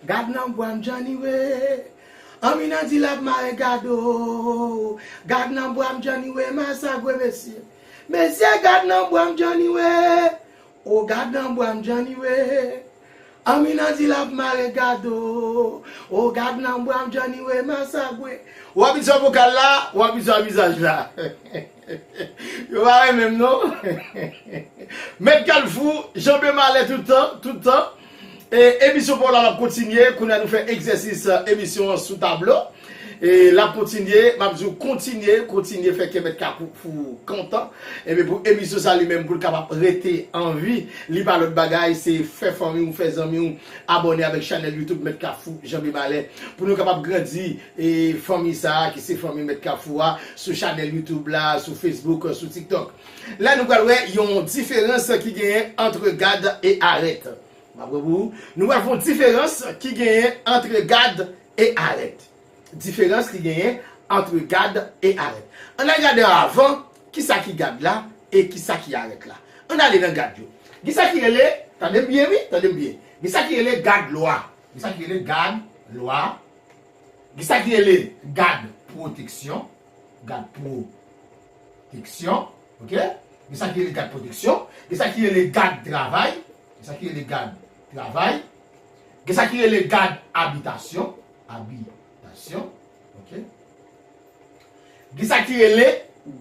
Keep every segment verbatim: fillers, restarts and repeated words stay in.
Gad nan bwa m Johnny we. Anminan di l ap mare gado. Gad nan bwa m Johnny we, masagwe mesye. Mesye, gad nan bwa m Johnny we. O gad nan bwa m Johnny we. Anminan di l ap mare gado. O gad nan bwa m Johnny we, masagwe. W ap itilize vokal la, w ap itilize vizaj la. Yo pa renmen m non. Mèt Kalfou, Janbe Malè tout tan, tout tan. E, emisyon pa w la l ap kontinye. Kounye a nou fè egzèsis, eh, emisyon an sou tablo. E l ap kontinye, m ap di w kontinye, kontinye fè kè Mèt Kalfou kontan. Ebyen pou emisyon sa li menm pou l kapab rete an vi, li pa lòt bagay, se fè fanmi w, fè zanmi w abòne avèk chanèl YouTube Mèt Kalfou, Janbe Malè. Pou nou kapab grandi, e fanmi sa a ki se fanmi Mèt Kalfou a, sou chanèl YouTube la, sou Facebook, sou TikTok. La nou pral wè yon diferans ki genyen ant gad e arèt. M ap repete pou ou. Nou pral fè yon diferans ki genyen ant gad e arèt. Diferans ki genyen ant gad e arèt. Ann al gade avan, kisa ki gad la e kisa ki arèt la. Ann ale nan gad yo. Gen sa ki rele, tande m byen wi, tande m byen. Gen sa ki rele gad lwa. Gen sa ki rele gad lwa. Gen sa ki rele gad pwoteksyon. Gad pwoteksyon. Ok? Gen sa ki rele gad pwoteksyon. Gen sa ki rele gad travay. Gen sa ki rele gad travay. Gen sa ki rele gad abitasyon. Abitasyon. Ok? Gen sa ki rele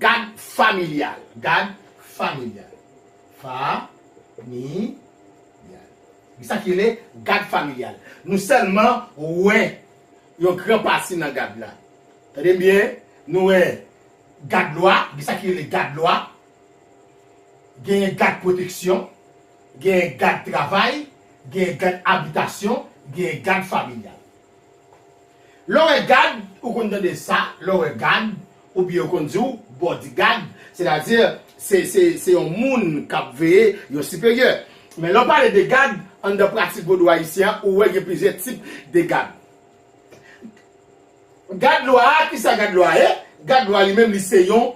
gad familyal. Gad familyal. Familyal. Gen sa ki rele gad familyal. Nou sèlman wè yon gran pati nan gad la. Tande m byen, nou wè gad lwa, gen sa ki rele gad lwa, genyen gad pwoteksyon, genyen gad travay, genyen gad abitasyon, genyen gad familyal. Lè w wè gad, ou konn tande sa, lè w wè gad, oubyen yo konn di w bodyguard, sètadi se, se, se yon moun k ap veye yon siperyè. Men lè w pale de gad, anndan pratik vodou ayisyen an, ou wè gen plizyè tip de gad. Gad lwa a, kisa gad lwa a ye? Gad lwa li menm, li se yon,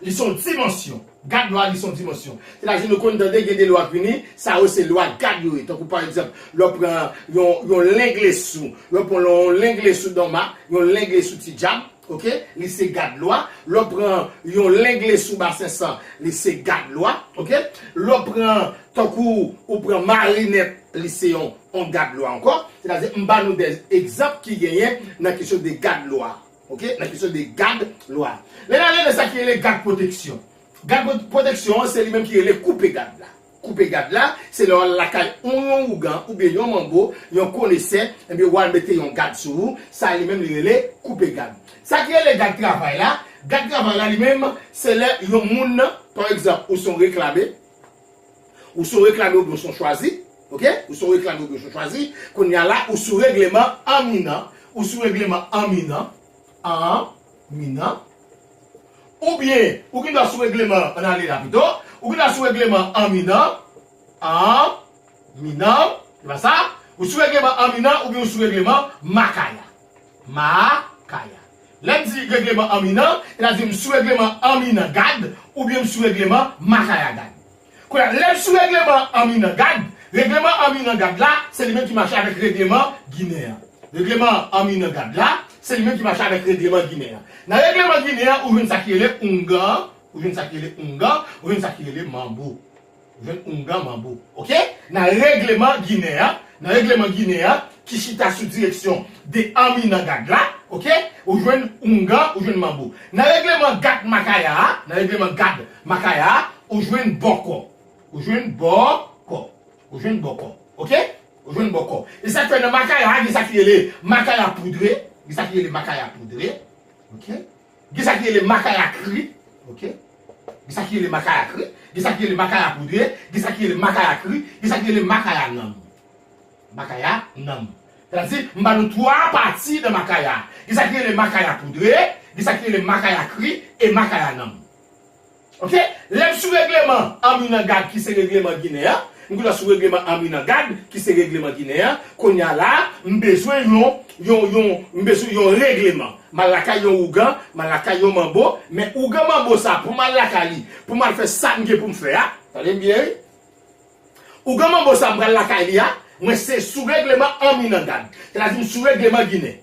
li se yon dimansyon. Gad lwa, li se yon dimansyon. Sètadi nou konn tande gen de lwa k vini, sa yo se lwa gad yo ye. Tankou pa egzanp, lè w pran yon, yon lenglesou, lè w pran yon lenglesou dòma, yon lenglesou ti djab, ok? Li se gad lwa. Lè w pran yon lenglesou basen san, li se gad lwa, ok? Lè w pran, tankou ou pran marinèt, li se yon, yon gad lwa ankò. Sètadi m ba nou de egzanp ki genyen nan kesyon de gad lwa. Ok? Nan kesyon de gad lwa. Lè n ale nan sa ki rele gad pwoteksyon. Gad pwo-, pwoteksyon an, se li menm ki rele koupe gad la. Koupe gad la, se lè w al lakay yon, yon ougan, oubyen yon manbo, yon konesè, ebyen w al mete yon gad sou ou, sa li menm li rele koupe gad. Sa ki rele gad travay la, gad travay la li menm, se lè yon moun, pa egzanp, ou se yon reklame, ou se yon reklame oubyen ou se yon chwazi, ok? Ou se yon reklame oubyen ou se yon chwazi, kounye a la, ou sou regleman anminan, ou sou regleman anminan, anminan, oubyen, ou gen dwa sou regleman, ann ale la pito, ou gen dwa sou regleman anminan, anminan, se pa sa, ou sou regleman anminan, oubyen ou sou regleman makaya. Makaya. Lè m di regleman anminan, sètadi m sou regleman anminan gad, oubyen m sou regleman makaya gad. Kounye a, lè m sou regleman anminan gad, regleman anminan gad la, se li menm ki mache avèk regleman ginen an. Regleman anminan gad la, se li menm ki mache avèk regleman ginen an. Nan regleman ginen an, ou jwenn sa ki rele oungan, ou jwenn sa ki rele oungan, ou jwenn sa ki rele manbo. Ou jwenn oungan manbo. Ok? Nan regleman ginen an, nan regleman ginen an, ki chita sou direksyon de anminan gad la, ok? Ou jwenn oungan, ou jwenn manbo. Nan regleman gad makaya a, nan regleman gad makaya a, ou jwenn bòkò. Ou jwenn bòkò. Ou jwenn bòkò. Ok? Ou jwenn bòkò. E sa k fè nan makaya a, gen sa ki rele makaya poudre. Gen sa ki rele makaya poudre. Ok? Gen sa ki rele makaya kri. Ok? Gen sa ki rele makaya kri. Gen sa ki rele makaya poudre. Gen sa ki rele makaya kri. Gen sa ki rele makaya nanm. Makaya nanm. Sètadi, m ba nou twa pati nan makaya. Gen sa ki rele makaya poudre. Gen sa ki rele makaya kri. E makaya nanm. Ok? Lè m sou regleman anminan gad ki se regleman ginen an, m gen dwa sou regleman anminan gad ki se regleman ginen an, kounye a la, m bezwen yon, yon, yon, m bezwen yon regleman. M al lakay yon ougan, m al lakay yon manbo, men ougan manbo sa, pou m al lakay li, pou m al fè sa m gen pou m fè a, tande m byen wi. Ougan manbo sa m pral lakay li a, Mwen se sou regleman Anminan Gad. Sètadi m sou regleman Ginen.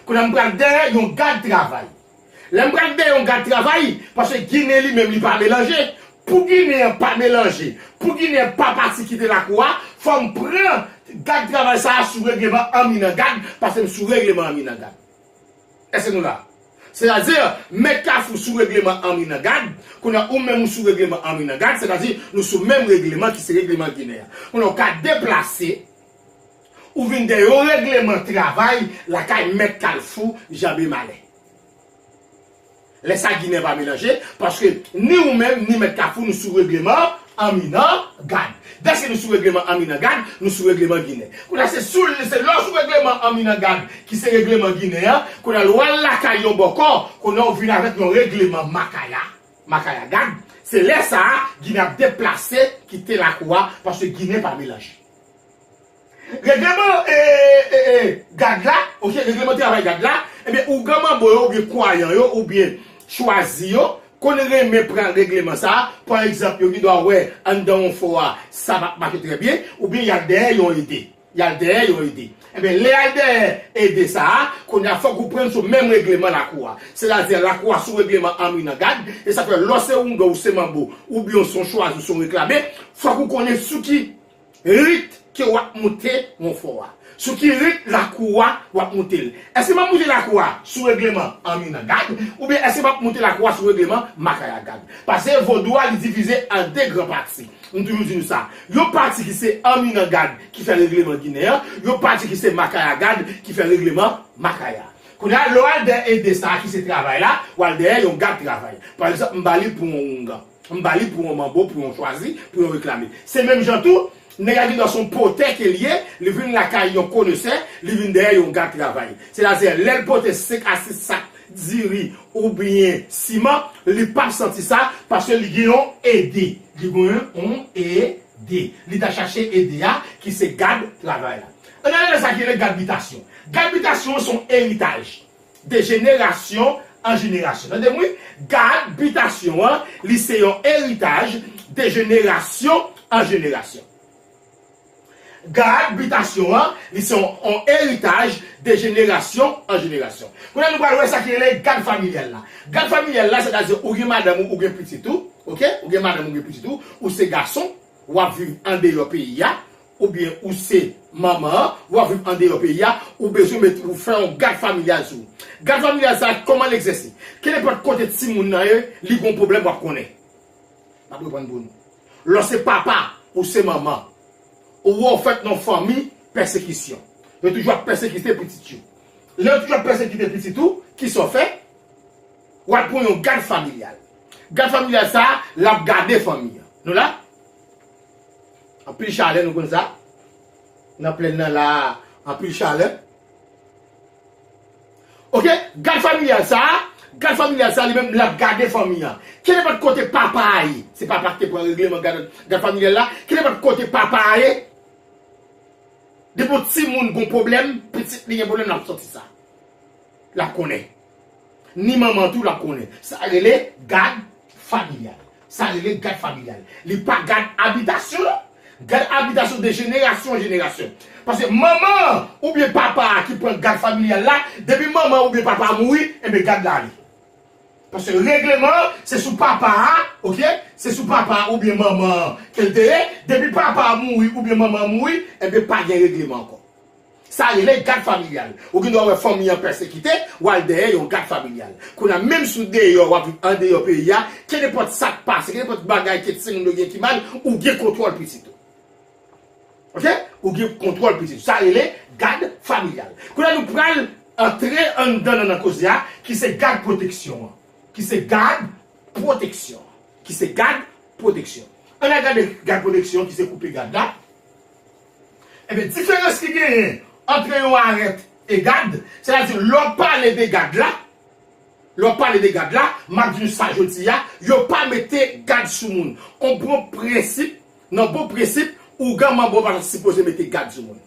Kounye a m pral dèyè yon gad travay. Lè m pral dèyè yon gad travay, paske Ginen li menm li pa melanje. Pou Ginen an pa melanje, pou Ginen an pa pati kite lakou a, fò m pran gad travay sa a sou regleman Anminan Gad, paske m sou regleman Anminan Gad. Èske nou la? Sètadi, Mèt Kafou sou regleman Anminan Gad, kounye a ou menm ou sou regleman Anminan Gad, sètadi nou sou menm regleman ki se regleman Ginen an. Kounye a ou ka deplase, ou vin dèyè yon regleman travay lakay Mèt Kafou Janbe Malè. Lè sa Ginen pa melanje, paske ni ou menm, ni Mèt Kafou, nou sou regleman Anminan Gad. Dèske nou sou regleman Anminan Gad, nou sou regleman Ginen. Kounye a se sou, se lè w sou regleman Anminan Gad, ki se regleman Ginen an, kounye a lè w al lakay yon bòkò, kounye a w vin avèk yon regleman Makaya, Makaya Gad. Se lè sa a, Ginen ap deplase, kite lakou a, paske Ginen pa melanje. Regleman, e, e, e, gad la, oke, regleman travay gad la, ebyen, ougan manbo yo, oubyen kwayan yo, oubyen chwazi yo, konn renmen pran regleman sa a. Pa egzanp, yo gendwa wè anndan yon fò a, sa p ap mache trè byen, oubyen y al dèyè yon ede. Y al dèyè yon ede. Ebyen, lè y al dèyè ede sa a, kounye a fòk ou pran sou menm regleman lakou a. Sètadi, lakou a sou regleman Anminan Gad, e sa fè lè w se ougan, ou se manbo, oubyen w se yon chwazi, ou se yon reklame, fòk ou konnen sou ki rit ke w ap moute yon fò a. Sou ki rit lakou a w ap moute l. Èske m ap moute lakou a sou regleman Anminan Gad, oubyen èske m ap moute lakou a sou regleman Makaya Gad? Paske vodou a li divize an de gran pati. M toujou di nou sa. Yon pati ki se Anminan Gad ki fè regleman Ginen an, yon pati ki se Makaya Gad ki fè regleman Makaya. Kounye a, lè w al dèyè ede sa a ki se travay la, w al dèyè yon gad travay. Pa egzanp, m ba li pou yon oungan. M ba li pou yon manbo, pou yon chwazi, pou yon reklame. Se menm jan tou, nèg la gendwa se yon potè ke l ye, li vin lakay yon konesè, li vin dèyè yon gad travay. Sètadi, lè l pote senk a sis sak diri oubyen siman, li p ap santi sa, paske li gen yon ede. Li gen yon ede. Li t al chache ede a, ki se gad travay la. Ann ale nan sa ki rele gad bitasyon. Gad bitasyon se yon eritaj de jenerasyon an jenerasyon. Tande m wi, gad bitasyon an, li se yon eritaj de jenerasyon an jenerasyon. Gad bitasyon an, li se yon, yon eritaj de jenerasyon an jenerasyon. Kounye a nou pral wè sa ki rele gad familyal la. Gad familyal la, sètadi ou gen madanm ou, ou gen pitit ou, oke? Ou gen madanm ou, gen pitit ou, ou se gason, w ap viv andeyò peyi a, oubyen ou se manman an, w ap viv andeyò peyi a, ou bezwen met, ou fè yon gad familyal sou ou. Gad familyal sa a, kòman l egzèse? Kenenpòt kote timoun nan ye, li gon pwoblèm, w ap konnen. M ap reponn pou nou. Lè w se papa, ou se manman, ou wè w fèt nan fanmi pèsekisyon. Yo toujou ap pèsekite pitit yo. Lè yo toujou ap pèsekite pitit ou, kisa w fè? W al pran yon gad familyal. Gad familyal sa a, l ap gade fanmi an. Nou la? Anpil chalè, nou konn sa. Nan plèn nan la, anpil chalè. Oke? Gad familyal sa a, gad familyal sa a, li menm, l ap gade fanmi an. Kenenpòt kote papa a ye, se papa ki te pran regleman gad, gad familyal la, kenenpòt kote papa a ye, depi yon timoun gon pwoblèm, pitit li gen pwoblèm, l ap santi sa. L ap konnen. Ni manman tou, l ap konnen. Sa rele gad familyal. Sa rele gad familyal. Li pa gad abitasyon, non. Gad abitasyon de jenerasyon an jenerasyon. Paske manman an oubyen papa a ki pran gad familyal la, depi manman an oubyen papa a mouri, enben gad la ale. Paske regleman an, se sou papa a, oke? Se sou papa a oubyen manman an ke l te ye. Depi papa a mouri oubyen manman an mouri, enben pa gen regleman ankò. Sa rele gad familyal. Ou gendwa wè fanmi an pèsekite, w al dèyè yon gad familyal. Kounye a, menm si w deyò, w ap viv andeyò peyi a, kenenpòt sa k pase, kenenpòt bagay ke timoun yo gen ki mal, ou gen kontwòl pitit ou. Oke? Ou gen kontwòl pitit ou. Sa rele gad familyal. Kounye a, nou pral antre anndan nan, nan koze a, ki se gad pwoteksyon an. Ki se gad pwoteksyon. Ki se gad pwoteksyon. Ann al gade gad pwoteksyon ki se koupe gad la. Ebyen, diferans ki genyen ant yon arèt e gad, sètadi lè w pale de gad la, lè w pale de gad la, m ap di nou sa jodi a, yo pa mete gad sou moun. On bon prensip, nan bon prensip, ougan manbo pa sipoze mete gad sou moun.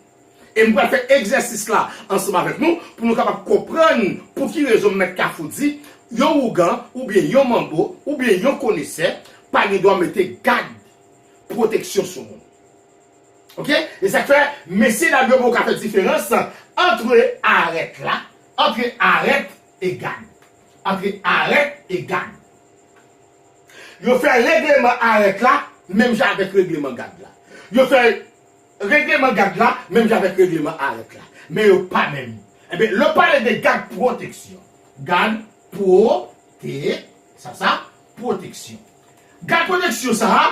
E m pral fè egzèsis la ansanm avèk nou pou nou kapab konprann pou ki rezon Mèt Kafou di yon ougan oubyen yon manbo oubyen yon konesè pa gen dwa mete gad pwoteksyon sou moun. Ok? E sa k fè, mesye dam yo poko ka fè diferans ant arèt la, ant arèt e gad. Ant arèt e gad. Yo fè regleman arèt la menm jan avèk regleman gad la. Yo fè regleman gad la menm jan avèk regleman arèt la. Men yo pa menm. Ebyen, lè w pale de gad pwoteksyon, gad pwote, sa, sa, pwoteksyon. Gad pwoteksyon sa a,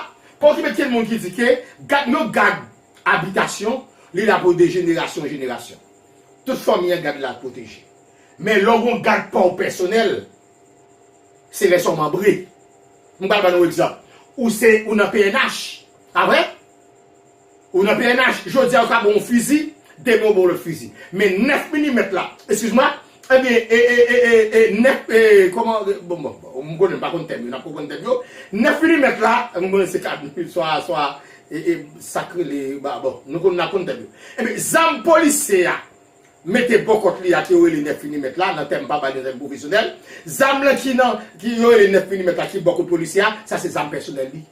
pa okipe kel moun ki di ke gad, yon gad abitasyon, li la pou de jenerasyon an jenerasyon. Tout fanmi an gad la pwoteje. Men lè w gen yon gad pa w pèsonèl, se lè sa w manbre. M pral ba nou egzanp. Ou se, ou nan P N H, pa vre? Ou nan P N H, jodi a ou ka ba yon fizi, demen ou ba yon lòt fizi. Men nèf milimèt la, eskiz mwa, ebyen, e, e, e, e, e, nèf, e, kòman, bon, bon, bon, m konnen, m pa konn tèm yo, n ap konprann tèm yo. Nèf milimèt la, m konnen se kat, swa, swa, e, e, sa k rele, ba, bon, nou konn, n ap konn tèm yo. Ebyen, zam polisye a mete bò kòt li a, ke yo rele nèf milimèt la, nan tèm pa bay, nan tèm pwofesyonèl, zam lan ki nan, ki yo rele nèf milimèt la, ki bò kòt polisye a, sa se zam pèsonèl li.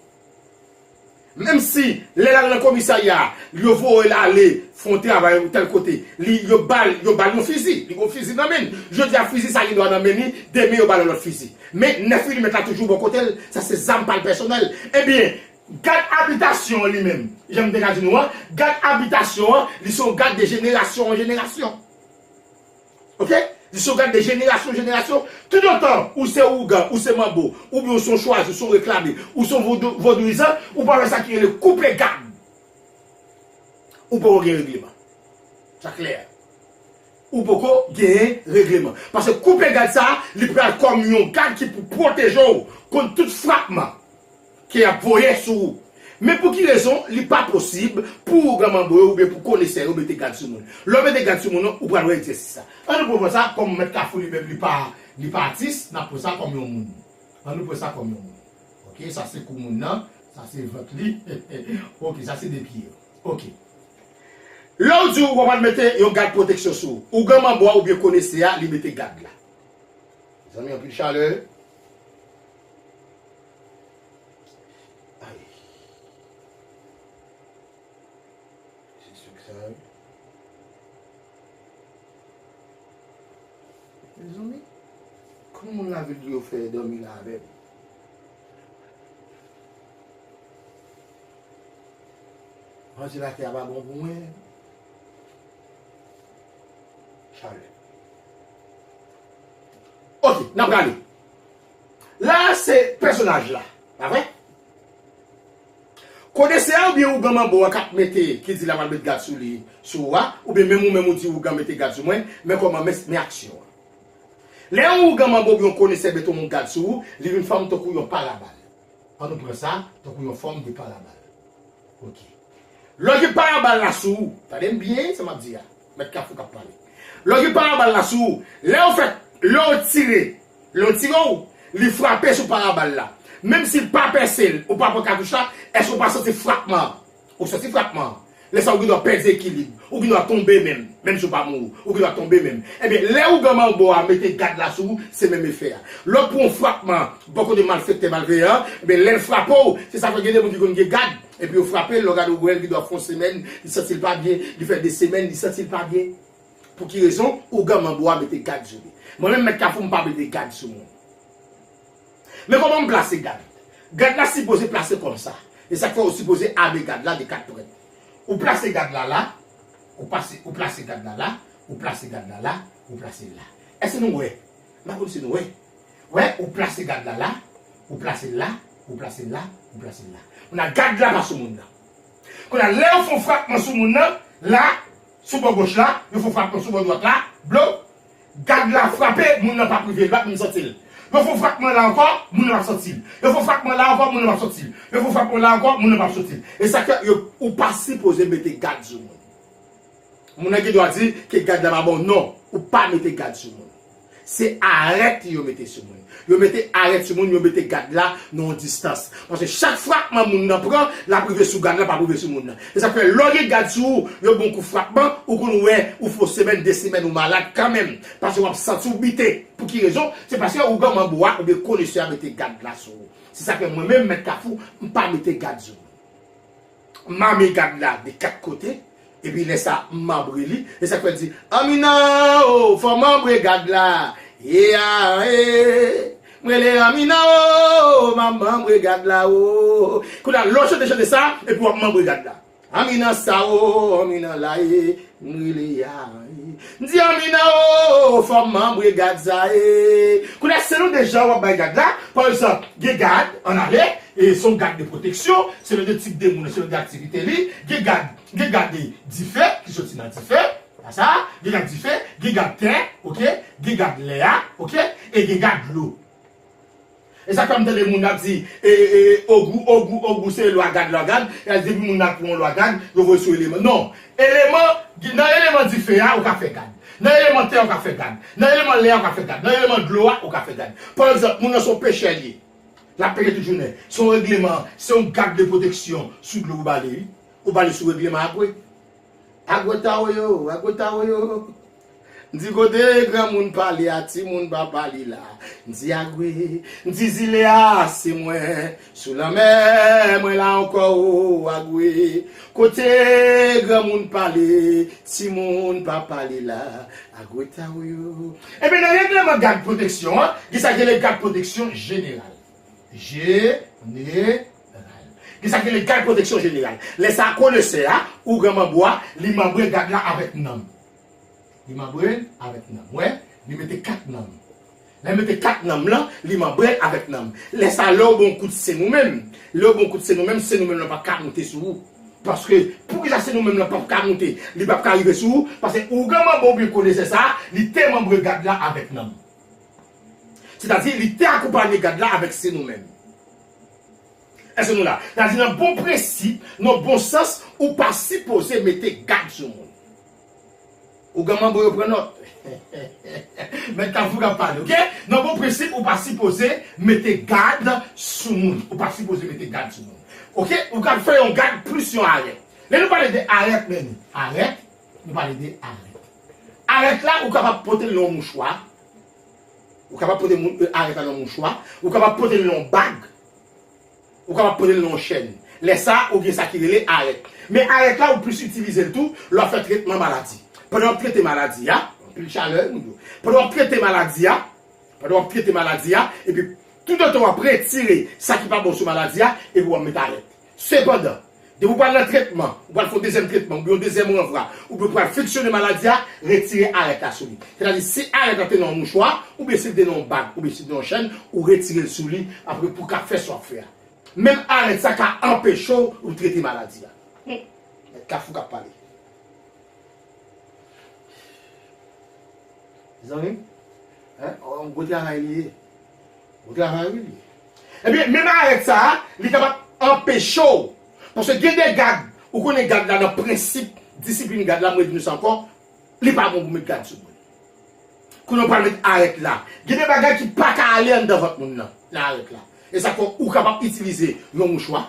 Menm si, lè l al nan komisarya a, yo voye l ale fè yon travay tèl kote, li, yo ba l, yo ba l yon fizi, li gen yon fizi nan men l. Jodi a, fizi sa gen dwa nan men li, demen yo ba l yon lòt fizi. Men nèf milimèt la toujou bò kote l, sa se zam pa l pèsonèl. Ebyen, gad abitasyon an li menm, jan m te ka di nou an, gad abitasyon an, li se yon gad de jenerasyon an jenerasyon. Ok? Li se yon gad de jenerasyon an jenerasyon. Toutotan ou se ougan, ou se manbo, oubyen ou se yon chwazi, ou se yon reklame, ou se yon vodou-, vodouyizan, ou pa fè sa ki rele koupe gad. Ou poko gen regleman. Sa klè. Ou poko genyen regleman. Paske koupe gad sa a, li pral kòm yon gad ki pou pwoteje w kont tout frapman ke y ap voye sou ou. Men pou ki rezon li pa posib pou ougan manbo yo oubyen pou konesè yo mete gad sou moun? Lè w mete gad sou moun nan, ou pral wè egzèsis sa. Ann nou pran sa kòm Mèt Kafou li menm li pa, li pa atis, n ap pran sa kòm yon moun. Ann nou pran sa kòm yon moun. Ok, sa se kou moun nan, sa se vant li. Ok, sa se de pye yo. Ok. Lè w di w w ap mete yon gad pwoteksyon sou ou, ougan manbo a oubyen konesè a, li mete gad la. Mezanmi, anpil chalè. Ay. Se sik sa, wi. Mezanmi, kòman moun lavil yo fè dòmi la avè m? Vantilatè a pa bon pou mwen. Chalè. Ok, n ap prale. La, se pèsonaj la, pa vre? Konesè a oubyen ougan manbo a k ap mete, ki di l ap al met gad sou li, sou ou a, oubyen menm ou menm ou di ougan mete gad sou mwen, men kòman, men, men aksyon an. Lè yon ougan manbo oubyen yon konesè mete yon gad sou ou, li vin fè w tankou yon parabal. Ann nou pran sa tankou yon fòm de parabal. Ok. Lè w gen parabal la sou ou, tande m byen sa m ap di a, Mèt Kafou k ap pale. Lè w gen parabal la sou ou, lè w fè, lè w tire, lè w tire w, li frape sou parabal la. Menm si l pa pèse l, ou pa pran katouch la, èske w pa santi frapman an? Ou santi frapman an. Lè sa a ou gen dwa pèdi ekilib, ou gen dwa tonbe menm, menm si w pa mouri, ou gen dwa tonbe menm. Ebyen, lè ougan manbo a mete gad la sou ou, se menm efè a. Lè w pran yon frapman bò kote malfektè malveyan an, ebyen, lè l frape w, se sa k fè gen de moun ki konn gen gad, epi yo frape l, lè w gade w wè l gen dwa fè yon semèn, li santi l pa byen, li fè de semèn, li santi l pa byen. Pou ki rezon? Ougan manbo a mete gad sou li. Mwen menm, Mèt Kafou, m pa mete gad sou moun. Men kòman m plase gad? Gad la sipoze plase kòmsa. E sa k fè ou sipoze ame gad la de kat pwen. Ou plase gad la la, ou pase, ou plase gad la la, ou plase gad la la, ou plase l la. Èske nou wè? M pa konn si nou wè. Wè, ou plase gad la la, ou plase l la, ou plase l la, ou plase l la. Kounye a gad la pa sou moun nan. Kounye a lè yo fè yon frapman sou moun nan, la, sou bò goch la, yo fè yon frapman sou bò dwat la, blo, gad la frape, moun nan p ap rive, li p ap menm santi l. Yo fè yon frapman la ankò, moun nan p ap santi l. Yo fè yon frapman la ankò, moun nan p ap santi l. Yo fè yon frapman la ankò, moun nan p ap santi l. E sa k fè yo, ou pa sipoze mete gad sou moun. Moun nan gen dwa di ke gad la pa bon. Non, ou pa mete gad sou moun. Se arèt yo mete sou moun. Yo mete arèt sou moun, yo mete gad la nan yon distans. Paske chak frapman moun nan pran, l ap rive sou gad la, p ap rive sou moun nan. E sa k fè lè w gen gad sou ou, yo ba w yon kou frapman, ou konn wè, ou fè yon semèn, de semèn, ou malad kanmenm. Paske w ap santi w bite. Pou ki rezon? Se paske ougan manbo a oubyen konesè a mete gad la sou ou. Se sa k fè mwen menm, Mèt Kafou, m pa mete gad sou moun. mame gad la de kat kote, epi lè sa m manbre li, e sa k fè l di, Anmina o, fò m manbre gad la, e a e, m rele Anmina o, m ap manbre gad la o. Kounye a, lè w chante chante sa, epi w ap manbre gad la. Anmina sa o, Anmina la e, m rele a e. M di Anmina o, fò m manbre gad sa e. Kounye a, selon de jan w ap bay gad la, pa egzanp, gen gad, ann ale, e se yon gad de pwoteksyon, selon de tip de moun, selon de aktivite li, gen gad, gen gad de dife, ki soti nan dife, sa, gen gad dife, gen gad tè, oke, gen gad lè a, oke, e gen gad dlo. E sa k fè m tande moun ap di, e, e, e, ogou, ogou, ogou, se lwa gad, lwa gad, e depi moun nan pran lwa gad, yo voye sou eleman. Non, eleman, nan eleman dife a, ou ka fè gad. Nan eleman tè a, ou ka fè gad. Nan eleman lè a, ou ka fè gad. Nan eleman dlo a, ou ka fè gad. Pa egzanp, moun nan se yon pechè li ye. L ap peche tout jounen. Se yon regleman, se yon gad de pwoteksyon sou dlo ou ba li, wi. Ou ba li sou regleman Agwe. Agwe tawoyo, Agwe tawoyo. M di kote granmoun pale a, timoun pa pale la. M di Agwe, m di zile a, se mwen. Sou lanmè, mwen la ankò o, Agwe. Kote granmoun pale, timoun pa pale la. Agwe tawoyo. Ebyen, nan regleman gad pwoteksyon an, gen sa k rele gad pwoteksyon jeneral. Jeneral. Gen sa k rele gad pwoteksyon jeneral. Lè sa a, konesè a, ougan manbo a, li manbre gad la avèk nanm. Li manbre l avèk nanm. Wè, li mete kat nanm. Lè l mete kat nanm lan, li manbre l avèk nanm. Lè sa a, lè w ba yon kout sen ou menm, lè w ba yon kout sen ou menm, sen ou menm lan p ap ka moute sou ou. Paske, poukisa sen ou menm lan p ap ka moute? Li p ap ka rive sou ou, paske ougan manbo oubyen konesè sa a, li te manbre gad la avèk nanm. Sètadi, li te akonpanye gad la avèk sen ou menm. Èske nou la? Sètadi, nan bon prensip, nan bon sans, ou pa sipoze mete gad sou moun. Ougan manbo yo pran nòt. Mèt Kafou k ap pale, oke? Nan bon prensip, ou pa sipoze mete gad sou moun. Ou pa sipoze mete gad sou moun. Oke? Ou ka fè yon gad plis yon arèt. Lè nou pale de arèt, men nou, arèt, nou pale de arèt. Arèt la, ou kapab pote l nan yon mouchwa. Ou kapab pote mou-, e, arèt la nan yon mouchwa. Ou kapab pote l nan yon bag. Ou kapab pote l nan yon chèn. Lè sa a, ou gen sa ki rele arèt. Men arèt la, ou plis itilize l tou lè w ap fè tretman maladi. Pandan w ap trete maladi a, anpil chalè, moun yo. Pandan w ap trete maladi a, pandan w ap trete maladi a, epi toutotan w ap retire sa ki pa bon sou maladi a, epi w ap met arèt. Sepandan, depi w pral nan tretman, ou pral fè yon dezyèm tretman, oubyen yon dezyèm ranvwa, oubyen w pral feksyone maladi a, retire arèt la sou li. Sètadi, si arèt la te nan yon mouchwa, oubyen si l te nan yon bag, oubyen si l te nan yon chèn, ou retire l sou li, apre pou w ka fè sa w ap fè a. Menm arèt sa ka anpeche w ou trete maladi a. Hmm. Mèt Kafou k ap pale. Mezanmi, hein, yon gwo travay li ye. Gwo travay, wi, li ye. Ebyen, menm arèt sa a, li kapab anpeche w. Paske gen de gad, ou konnen gad la nan prensip, disiplin gad la, mwen di nou sa ankò, li pa bon pou met gad sou moun. Kounye a w pral met arèt la. Gen de bagay ki pa ka ale anndan vant moun nan, nan arèt la. E sa fè ou kapab itilize yon mouchwa,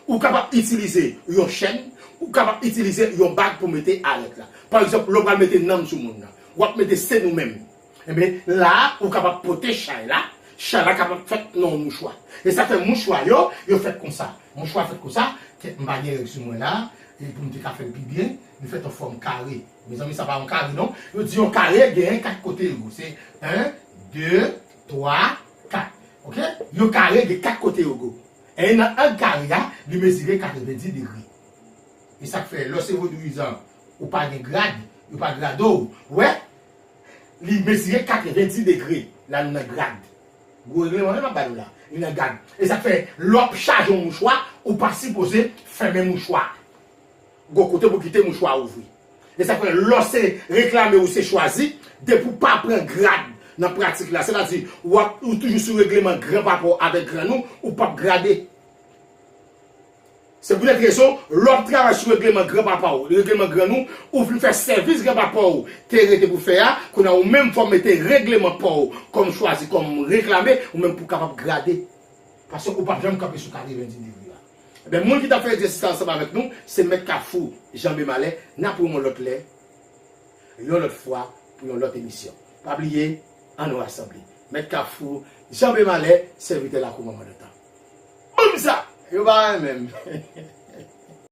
ou kapab itilize yon chèn, ou kapab itilize yon bag pou mete arèt la. Pa egzanp, lè w pral mete nanm sou moun nan, w ap mete sen ou menm. Ebyen, la a, ou kapab pote chay la, chay la kapab fèt nan yon mouchwa. E sa fè mouchwa yo, yo fèt konsa. Mouchwa fèt konsa, kèt m pa gen règ sou mwen la, e pou m te ka fè l pi byen, li fèt an fòm kare. Mezanmi, sa pa yon kare non. Yo di yon kare gen kat kote yo. Se en, de, twa, kat. Oke? Yon kare gen kat kote yo go. E nan ang kare a, li mezire katrevendi degre. E sa k fè, lè w se vodouyizan, ou pa gen grad, yo pa grade w. Ou wè? Li mezire katrevendi degre, la nou nan grad. Gwo regleman wi m ap ba nou la. Li nan grad. E sa k fè, lè w ap chaje yon mouchwa, ou pa sipoze fèmen mouchwa. Gon kote pou kite mouchwa ouvri. E sa k fè, lè w se reklame ou se chwazi, depi w pa pran grad nan pratik la, sètadi, w ap, ou toujou sou regleman granpapa w avèk grann ou, ou p ap grade. Se poutèt rezon, lè w ap travay sou regleman granpapa w, regleman grann ou, ou fin fè sèvis granpapa w te rete pou fè a, kounye a ou menm fò w mete regleman pa w kòm chwazi, kòm reklame, ou menm pou w kapab grade. Paske ou p ap janm kanpe sou katrevendi degre la. Ebyen, moun ki t ap fè egzèsis la ansanm avèk nou, se Mèt Kafou, Janbe Malè, n ap wè w yon lòt lè, yon lòt fwa, pou yon lòt emisyon. Pa bliye, ann nou rasanble. Mèt Kafou, Janbe Malè, sèvitè lakou manman dantan. Boum sa! Yo pa renmen m.